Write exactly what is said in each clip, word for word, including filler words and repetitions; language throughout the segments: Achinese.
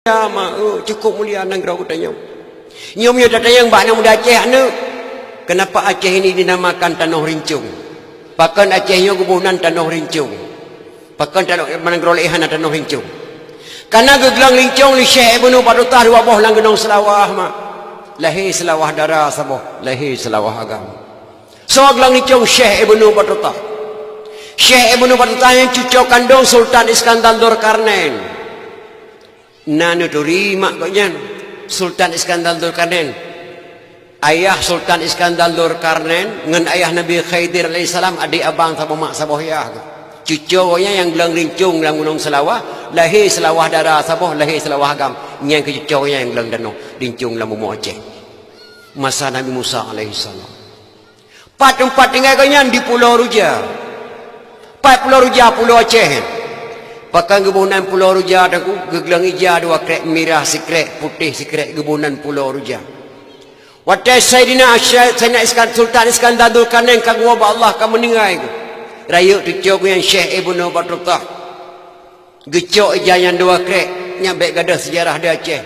Mulia, ma, eh, cukup mulia nanggroe geutanyoe. Nyoe meunyoe tatanyong bak aneuk muda Aceh, aneuk, kenapa Aceh ini dinamakan Tanoh Rincong? Pakon Aceh nyoe geuboh nan Tanoh Rincong? Pakon tanoh, nanggroe laén hana Tanoh Rincong? Karena geuglöng rincong lé Syekh Ibnu Batutah dua boh lam Gunong Seulawah, ma. Lahé Seulawah Dara saboh, lahé Seulawah Agam. Soe glöng rincong? Syekh Ibnu Batutah. Syekh Ibnu Batutah nyan cucoe kandong Sultan Iskandar Zulkarnain. Na neuturi mak gobnyan, Sultan Iskandar Zulkarnain. Ayah Sultan Iskandar Zulkarnain ngon ayah Nabi Khidir alaihissalam, adék abang saboh mak saboh yah. Cucoe gobnyan nyang glöng rincong lam Gunong Seulawah, lahé Seulawah Dara saboh, lahé Seulawah Agam. Nyan keuh cucoe gobnyan nyang glöng tanoh rincong lam bumoe Aceh. Masa Nabi Musa alaihissalam. Pat teumpat tinggai gobnyan? Di Pulo Ruja. Pat Pulo Ruja? Pulo Aceh. Pakon geuboh nan Pulo Ruja, Teungku? Geuglöng ija dua krek, mirah sikrek, putéh sikrek, geuboh nan Pulo Ruja. Watèe Saidina Asy-, Saidina Iskan-, Sultan Iskandar Zulkarnain ka geuwoe bak Allah, ka meuninggai geuh, rayeuk cucoe geuh nyan Syekh Ibnu Batutah. Geucok ija nyang dua krek, nyan bèk gadôh seujarah di Aceh.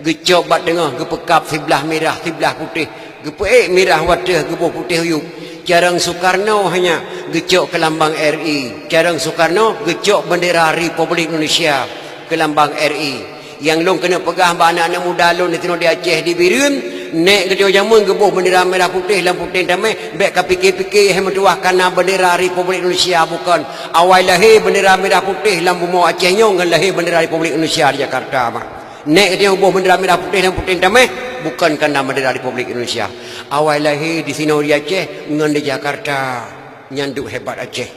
Geucok bak teungoh, geupeukab siblah mirah, siblah putéh. Geupeuék mirah u ateueh, geuboh putéh u yup. Carông Soekarno hanya geucok keu lambang R I. Carông Soekarno geucok bendera Republik Indonesia keu lambang R I. Nyang lôn keuneuk peugah bak aneuk-aneuk muda lôn disinoe di Aceh, di Bireuen, nèk geutanyoe jameun geuboh bendera mirah putéh lam puténg tamèh, bèk ka pike-pike hai meutuwah ka na bendera Republik Indonesia, bukon. Awai lahé bendera mirah putéh lam bumoe Aceh nyoe ngon lahé bendera Republik Indonesia di Jakarta, ma. Nèk geutanyoe boh bendera mirah putéh lam puténg tamèh, bukon ka na bendera Republik Indonesia. Awai lahé disinoe di Aceh ngon di Jakarta. Nyan duek hebat Aceh.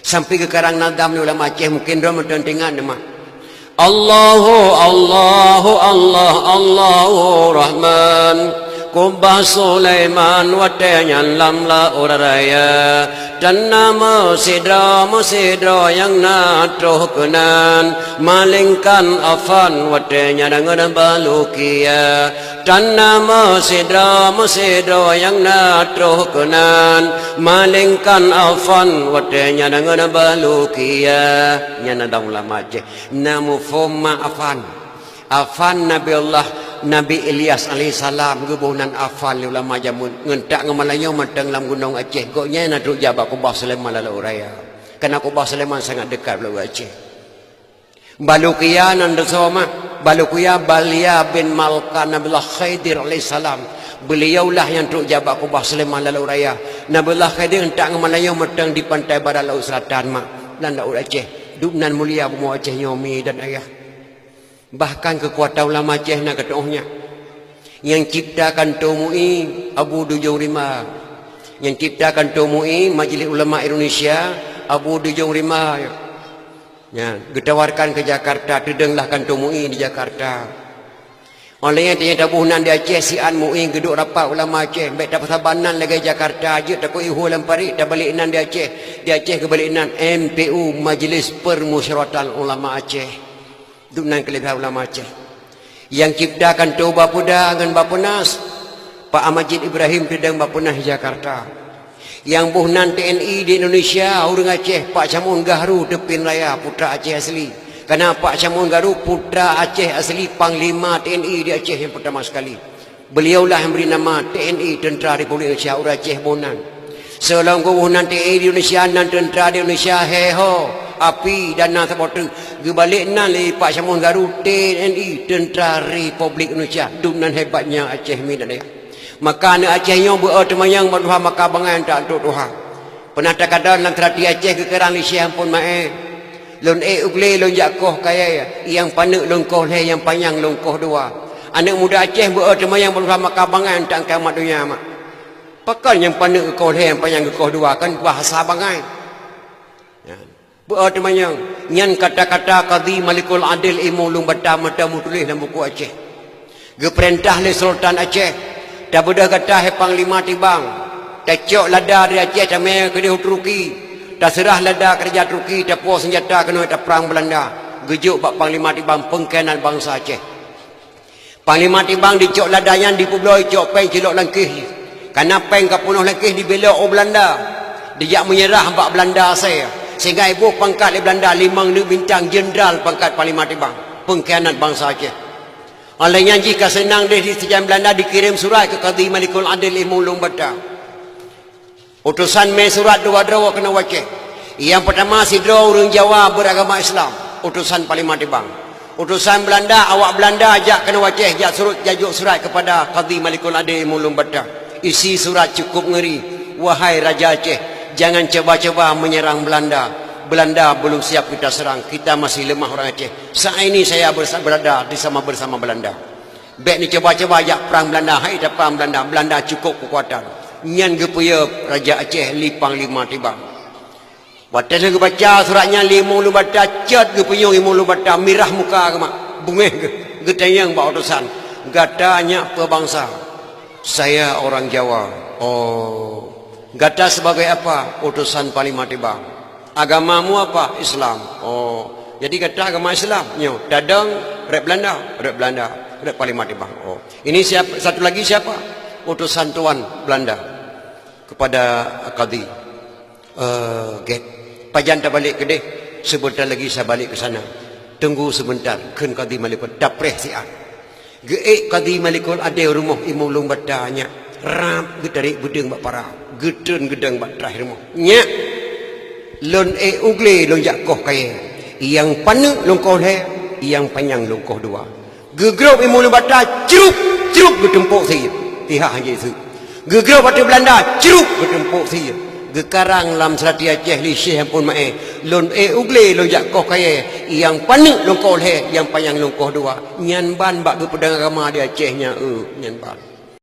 Sampai geukarang nadam lé ulama Aceh, mungken droe mantong teuingat nama. Allahu, Allahu, Allah, Allahu Rahman. Kubah Sulaiman watèe nyan lam laôt raya. Tan na meusidroe-meusidroe nyang na troh keunan, malingkan Afan watèe nyan deungon Balukia. Tan na meusidroe, meusidroe nyang na troh keunan, malingkan Afan watèe nyan deungon Balukia. Nyan na dong ulama Aceh. Na muphom ma Afan. Afan Nabi Allah, Nabi Ilyas alaihissalam geuboh nan Afan lé ulama jameun. Ngon tak ngon malam nyoe mantong lam gunong Aceh. Gobnyan na troh jak bak kubah Sulaiman lam laôt raya. Karena kubah Sulaiman sangat dekat bak laôt Aceh. Balukia nan teusoe ma, Balukia Balia bin Malka Nabiullah Khidir alaihissalam. Beliaulah nyang troh jak bak kubah Sulaiman lam laôt raya. Nabiullah Khidir ngon tak ngon malam nyoe mantong di pantai barat laôt selatan ma, lam laôt Aceh. Duek nan mulia bumoe Aceh nyoe mi dan ayah. Bahkan keukuatan ulama Aceh na keutuoh nyan. Nyang cipta kantô MUI Abu Dujong Rimba. Nyang cipta kantô MUI, Majelis Ulama Indonesia, Abu Dujong Rimba. Nyan, geutawarkan keu Jakarta, teudonglah kantô MUI di Jakarta. Óh lheueh nyan tanyoe taboh nan di Aceh, siat MUI geuduek rapat ulama Aceh, bèk tapeusaban nan lagèe Jakarta, jeuet takot ihôi lam parit, tabalek nan di Aceh. Di Aceh geubalek nan M P U, Majelis Permusyawaratan Ulama Aceh. Duek nan keuleubehan ulama Aceh. Nyang cipta kantô Bapeda ngon Bapeunas, Pak Majid Ibrahim teudong Bapeunas di Jakarta. Nyang boh nan T N I di Indonesia, ureueng Aceh, Pak Syamon Gahru Teupin Raya, putra Aceh asli. Karena Pak Syamon Gahru putra Aceh asli, panglima T N I di Aceh nyang peurtama sekali. Beliaulah nyang bri nama T N I, Teuntra Republik Indonesia, ureueng Aceh boh nan. Seulom geuboh nan T N I di Indonesia, nan teuntra di Indonesia, he ho, api, dan nan saboh teuk. Geubalek nan lé Pak Syamon Gahru, T N I, Teuntra Republik Indonesia. Duek nan hebatnya Aceh mi dan ayah. Maka aneuk Aceh nyoe beu-o teumanyong bak tuha maka bangai, tak trok tuha. Peunah takalon lam seurati Aceh geukarang lé Syekh Ampon Maé. Lôn ék u glé lôn jak koh kayèe, nyang paneuk lôn koh lhèe, nyang panyang lôn koh dua. Aneuk muda Aceh beu-o teumanyong bak tuha maka bangai, tak angkai mat donya mak. Pakon nyang paneuk geukoh lhèe, nyang panyang geukoh dua, kan bahasa bangai. Nyan. Beu-o teumanyong, nyan kata-kata Kadhi Malikul Adil, ilmu lôn baca mantong meutuléh lam buku Aceh. Geupeurintah lé Sultan Aceh, tabeudôh gata hai Panglima Tibang, tacok lada dari Aceh tamè keudéh u Turki, taseurah lada keu raja Turki, tapuwoe seunjata keunoe taprang Beulanda, geujok bak Panglima Tibang peungkhianat bansa Aceh. Panglima Tibang dicok lada nyan dipeubloe cok péng cilok lam kéh jih. Kana péng ka peunoh lam kéh dibelok u Beulanda. Dijak meunyeurah bak Beulanda asai. Sehingga iboh pangkat lé Beulanda limong neuk bintang jeundral pangkat Panglima Tibang. Peungkhianat bansa Aceh. Óh lheueh nyan jih ka seunang deh di sijak Beulanda dikirém surat keu Kadhi Malikul Adil Imum Lueng Bata. Utosan mé surat dua droe keunoe u Aceh. Nyang peutama sidroe ureuëng Jawa beuragama Islam, utosan Panglima Tibang. Utosan Beulanda, awak Beulanda jak keunoe u Aceh, jak surut, jak jok surat keupada Kadhi Malikul Adil Imum Lueng Bata. Isi surat cukup ngeri, "Wahai Raja Aceh, jangan coba-coba menyerang Belanda. Belanda belum siap kita serang, kita masih lemah orang Aceh. Saat ini saya bersa-, berada di sama bersama Belanda." Bék neucuba-cuba jak prang Beulanda, hai taprang Beulanda, Beulanda cukôp keukuatan. Nyan geupeuyue Raja Aceh lé Panglima Tibang. Watée lheueh geubaca surat nyan lé Imum Lueng Bata, cot geupeunyong Imum Lueng Bata, mirah muka geuh mak, beungéh geuh, geutanyong bak utosan, "Gata nyak peue bansa?" "Saya orang Jawa." "Oh." "Gata sebagai apa?" "Utosan Panglima Tibang." "Agamamu apa?" "Islam." "Oh, jadi gata agama Islam?" "Nyoe, tadong rot Beulanda?" "Rot Beulanda, rot Panglima Tibang." "Oh, ini siapa, satu lagi siapa?" "Utosan tuan Beulanda." Kepada Kadhi, "Eh, gét, pajan tabalek keudeh? Sebentar lagi saya balik ke sana." "Tunggu sebentar," kheun Kadhi Malikul, "tapreh siat." Geuék Kadhi Malikul Adil rumoh Imum Lueng Bata nyak, rab geutarek beudeueng bak para, geutreun geudong bak traih rumoh. "Nyak, lôn ék u glé lôn jak koh kayée, nyang paneuk lôn koh lhée, nyang panyang lôn koh dua." Geugrob Imum Lueng Bata, cruk, cruk, geutumpok sie. Tihah han jeuet seuek. Geugrob ateueh Beulanda, cruk, geutumpok sie. Geukarang lam seulati Aceh lé Syekh Ampon Maé, "Lôn ék u glé lôn jak koh kayée, nyang paneuk lôn koh lhée, nyang panyang lôn koh dua." Nyan ban bak geupeudong agama di Aceh nyan, eu, nyan ban.